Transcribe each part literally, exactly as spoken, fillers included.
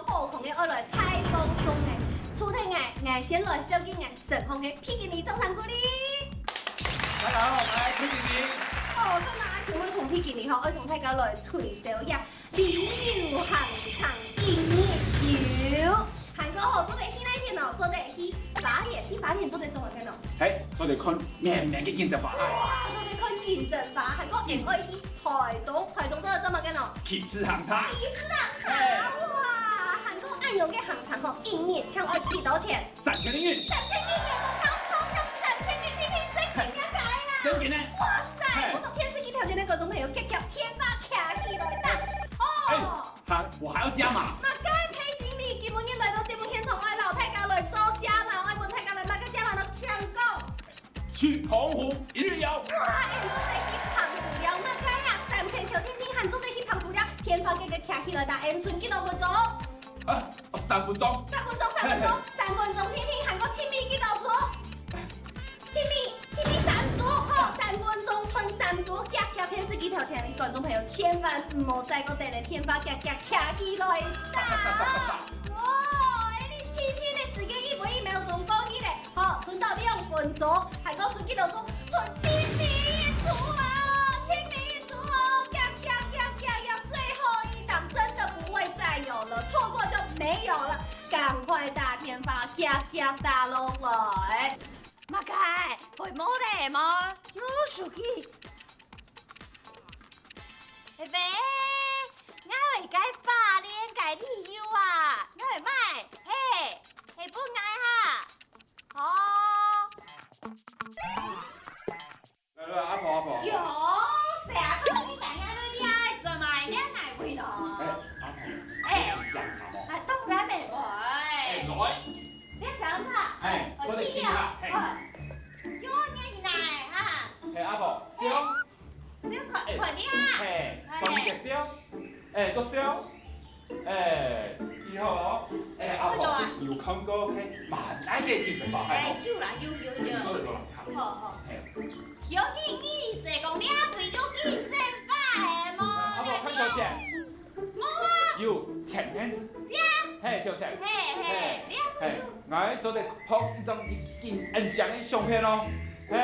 好康个愛來大放送个，除忒𠊎，𠊎先來紹介𠊎身項个比基尼總成鼓勵。大家好，𠊎係比基尼。哦，看到阿強愛同比基尼吼，愛同大家來推銷一下旅遊行程一日遊。還過吼，做得去哪片哦？做得去花蓮，去花蓮做得做麼个哦？嘿，做得看綿綿个金針花。哇，做得看金針花，還過還愛去台東，台東做得做麼个哦？去食鹹茶。去食鹹茶，嘿。哇，還過恁樣个行程吼，一日淨愛幾多錢？三千零銀。三千零銀，我講超像三千零銀，真緊要改啦！真緊呢？哇塞，嘿。𠊎等電視機頭前个觀眾朋友，遽遽電話擎起來啦！哦。哎。 哈，𠊎還愛加碼。麼个？配經理今晡日來到節目現場，愛摎大家來做加碼，愛分大家來麼个加碼呢？請講。去澎湖一日遊。哇，𠊎等做得去澎湖尞，麼个啊？三千箍定定還做得去澎湖尞，電話遽遽擎起來，打𠊎等賰幾多分鐘？啊，三分鐘。三分鐘，三分鐘，嘿嘿。三分鐘定定還過賰你幾多組？ 賰你，賰你三組，好，三分鐘賰三組，遽遽電視機頭前个觀眾朋友，千萬毋好再過等了，電話遽遽擎起來啦！哇，哎，你今天个時間一分一秒鐘過去咧，好，賰到兩分鐘，還過賰幾多組？賰賰你一組啊，賰你一組哦，遽遽遽遽遽，最後一檔真的不會再有了，錯過就沒有了，趕快打電話，遽遽打落來。 麼个？會無咧無？有手機。喂喂，𠊎有一個花蓮个旅遊啊，𠊎會買，嘿，係分𠊎哈。哦。來來，阿婆阿婆。喲，細阿哥，你帶𠊎來這做麼个？你哪位咯？哎，阿婆，哎，你想啥無？啊，當然袂會。哎，來。 你想啥？嘿，哦，我來聽下，嘿。嘿。喲，你係哪哈？嘿，阿婆，燒。燒看，哎，看你啊。嘿，哎。看你个燒。哎，个燒。哎，以後哦。哎，阿婆，有看過嘿，馬來个地方吧？哎，有啦，有，有，有。有，有，有。好，好。嘿。有意思，講你阿婆有精神吧，嘿，無？阿婆，看多少錢？ 無啊。有，錢呢？呀。嘿，多少錢？嘿，嘿，嘿，你也不用。嘿，𠊎做得拍一張一斤恁靚个相片哦。嘿，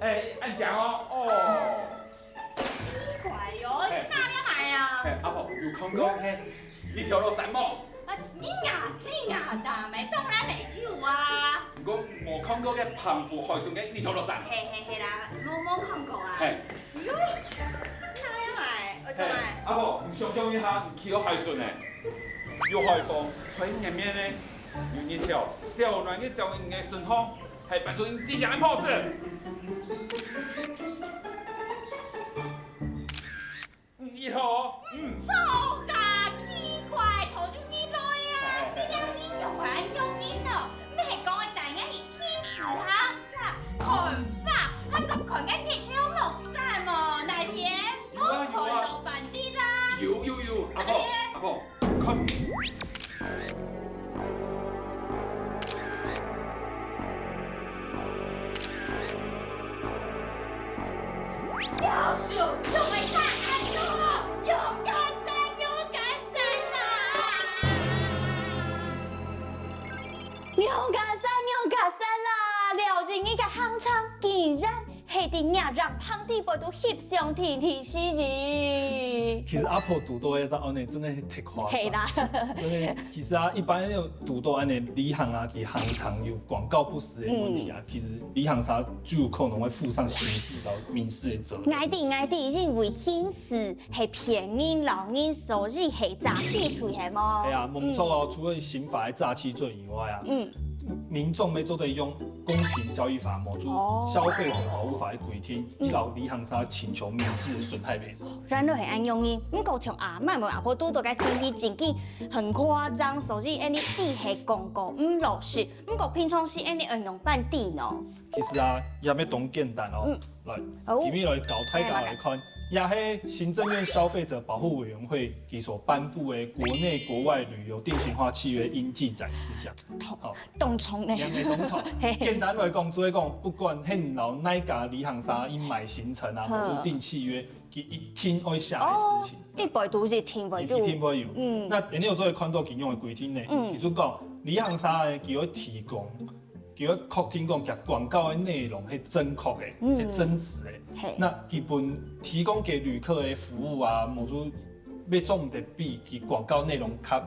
哎，恁靚哦，哦。奇怪喲，嘿。哪裡買啊？嘿，阿婆，有看過嘿，日頭落山無？啊，你牙齒牙打沒？當然沒有啊。你講無看過个澎湖海脣个日頭落山？嘿，嘿，嘿啦，無，無看過啊。嘿。 喲，哪樣來？我做嘿，麼？阿婆，你想像一下，你去到海脣呢，有海風，吹入面呢，有日頭，燒暖个照你个身項，還扮出你自家个pose。嗯，以後哦，嗯。臭甲奇怪，頭就你來啊！嘿，嘿，嘿。你講你用啊，用你咯，你係講會帶𠊎去 去食鹹茶、看花，還過看个日頭落山哦，哪片？有啊，有啊。我看到半日啦。有，有，有，阿婆，哎。阿婆，看。夭壽，做麼个恁樣？勇敢生，勇敢生啊！ 娘家山，娘家山啦！了解你个行程，竟然係在若樣，旁地背都翕相天地事哩。其實阿婆堵到个隻安呢，真的忒誇張。係啦。真的，其實啊，一般有堵到安呢，旅行啊，佢行程有廣告不實个問題啊，嗯。其實旅行社就有可能會負上刑事到民事个責任。𠊎知，𠊎知，因為刑事 係騙人摎人，所以係詐欺罪，係無？係啊，無錯哦。嗯。除了刑法个詐欺罪以外啊，嗯。民眾乜做得用公平交易法，無就哦。消費者保護法个規定，嗯。去摎旅行社請求民事个損害賠償。原來係恁樣呢，毋過像阿姆、阿婆堵到个情形真經很誇張，所以𠊎等知係廣告毋老實，毋過平常時𠊎等愛仰般知呢？ 其實啊，也乜當簡單哦。嗯。來，哦。今日來教大家來看，哎，也係行政院消費者保護委員會佢所頒布个國內國外旅遊定型化契約應記載事項。當，好。當重呢。也乜當重。嘿嘿。簡單來講，就係講，不管係摎哪家旅行社去買行程啊，好。或者訂契約，佢一定會寫个事情。哦，一百度一定會有。一定會有。嗯那恁樣有做會看到佢用个規定呢？嗯佢就講，旅行社呢，佢會提供，佢會確定講佢廣告个內容係正確个，嗯係真實个。嘿那基本提供給旅客个服務啊，無就要做毋得比佢廣告內容較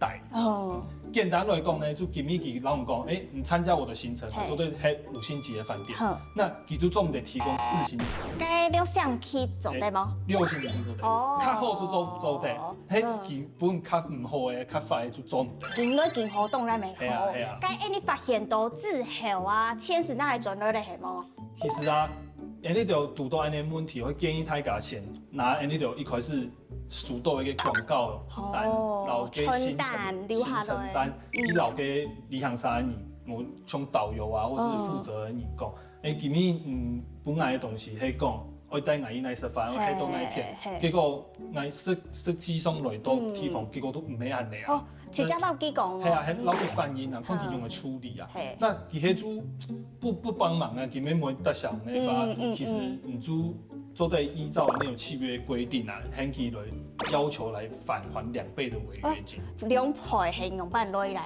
低。哦，簡單來講呢，就今日佢摎你講，誒，你參加我的行程，嘿做得係五星級的飯店，好，那佢就做毋得提供四星級。該六星級做得無？六星級就做得，哦較好就做做得，係嗯基本較毋好个、較壞个就做毋得。應該經好當然袂好。係啊係啊該恁樣發現到之後啊，錢係哪位轉來个係無？其實啊，恁樣就堵到恁樣問題，會建議大家先拿恁樣就一開始收到一個廣告單，哦然後給行傳單程留下來行程單，嗯你留給旅行社个人，無像導遊啊，或是負責人講，誒，今日嗯，本來个東西係講，愛帶𠊎去哪食飯，嘿愛到哪片，嘿結果𠊎實實際上來到地方，結果都毋係恁樣啊。哦，直接摎佢講哦。係啊，係摎佢反映啊，看佢仰般處理啊。嘿那佢係就不不幫忙啊，佢乜無得想个話，嗯嗯其實你就做得依照那種契約規定啊，喊佢來要求來返還兩倍的違約金。兩倍係仰般來个？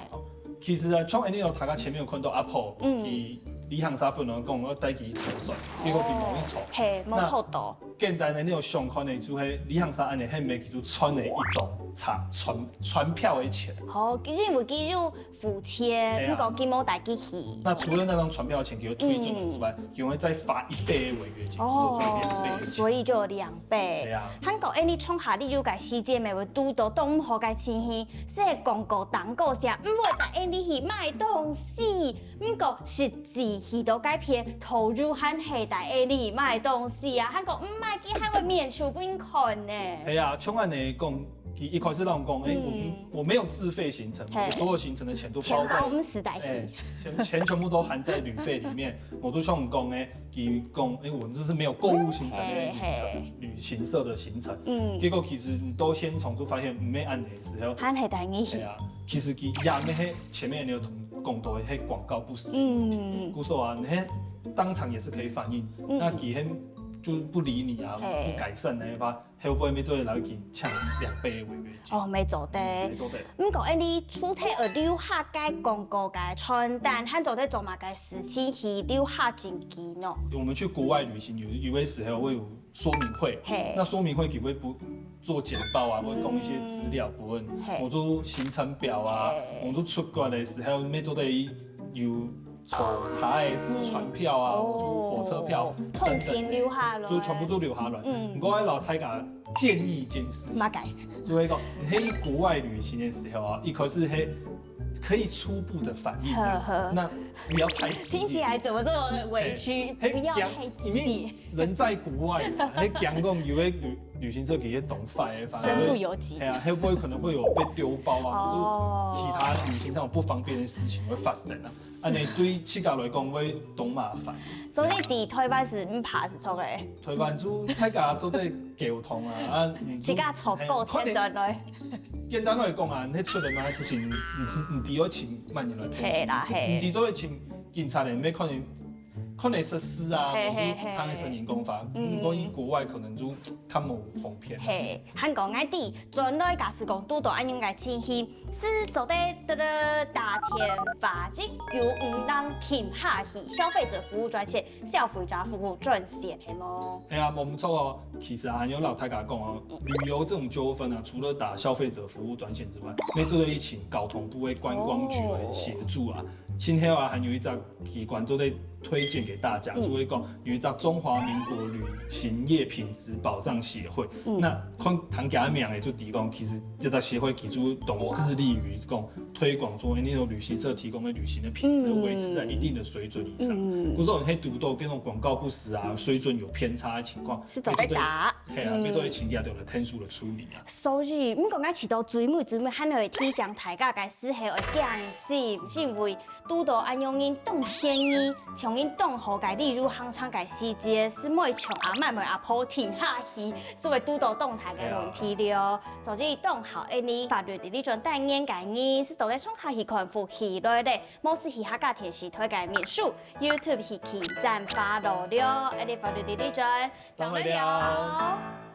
其實啊，像恁樣，大家前面有看到阿婆，嗯佢旅行社本來講要帶佢坐船，結果佢無去坐。嘿，無坐到。簡單个，你有想看个，就係旅行社恁樣，係毋係佢就賺了一張船船船票个錢。好，因為佢有付錢，嘿啊毋過佢無帶佢去。那除了那張船票錢佢有退轉來之外，佢會再罰一倍个違約金，哦就賺兩倍个，錢。所以就有兩倍。對啊。還過，誒，你創下旅遊个時節，乜會堵到當毋好个情形，係廣告單个寫，毋會帶𠊎去買東西，毋過實際去到該片，導遊還係帶𠊎去買東西啊，還過毋買佢還會面試分看呢。係啊，像恁樣講，佢一開始摎我講，誒，我嗯我沒有自費行程，嘿我所有行程的錢都包在錢包毋使帶去。哎，錢錢全部都含在旅費裡面。我就像你講的，佢講，哎，我這是沒有購物行程的旅嘿嘿程，旅行社的行程。嗯，結果其實你都先從就發現毋係恁樣个時候，還係帶你去。對啊，其實佢也毋係前面你有同講到的，係廣告不實。嗯，故所啊，你係當場也是可以反映，嗯那佢係就不理你啊，嘿不改善的話，後背乜做得來去搶兩倍的違約金。哦，無做得。無做得。毋過，恁樣除忒有留下个廣告个傳單，還做得做麼个事情去留下證據呢？我們去國外旅行，有有些時候會有說明會，嘿那說明會佢會不做簡報啊，會講一些資料，不會，嘿我做行程表啊嘿，我做出國的時候，乜做得有坐車的船票啊，哦我做火車票，通勤留下來就全部都留下來。嗯毋過，摎大家建議一件事情，麼个？就係講，你去國外旅行的時候啊，一開始係可以初步的反應啊，呵呵那不要太激烈聽起來怎麼這麼委屈？嘿不要太激烈。因為人在國外嘛，係講講有的旅旅行社佢也懂壞的，反而身不由己哎呀，會不會可能會有被丟包啊，哦或者其他旅行上有不方便的事情會發生啊。啊，你對自家來講會當麻煩。所以在台灣係毋怕係錯个。台灣就大家做得溝通啊，啊，你就自家坐高鐵轉來。簡單來講啊，你出了麼个事情，你知你知愛請麼人來陪你，嘿啦嘿你知做得請警察人，要看你看你設施啊，嘿嘿或者看你申請公法。嗯如果去國外可能就較無方便。嘿，還講𠊎知，轉來假使講堵到恁樣个情形，係做得得得打電話一九五零撳下去，消費者服務專線，消費者服務專線係無？係啊，無毋著哦。其實啊，還有摎大家講哦，旅遊這種糾紛啊，除了打消費者服務專線之外，乜做得去請交通部的觀光局來協助啊。今後啊，還有一隻機關做得推薦給大家，嗯就係講有一隻中華民國旅行業品質保障協會。嗯那看佢个名仔就知講，其實這隻協會其實當致力於講推廣說，哎，那種旅行社提供的旅行的品質維持在一定的水準以上。嗯故所你會堵到這種廣告不實啊，水準有偏差的情況，係做得打。係啊，嗯乜做得請佢就來申訴的處理啊。所以，毋過𠊎試著最尾最尾還愛提醒大家个時候愛警醒，因為堵到恁樣人當便宜，像人當好个旅遊行程个時節，係毋會像阿姆、阿婆聽下去，係會堵到當大个問題了。所以當好，恁呢法律里里轉單元个人，係到底衝下去看福氣來咧，無係去客家電視台个面書、YouTube去撳讚follow了。恁呢法律里里轉，正來尞。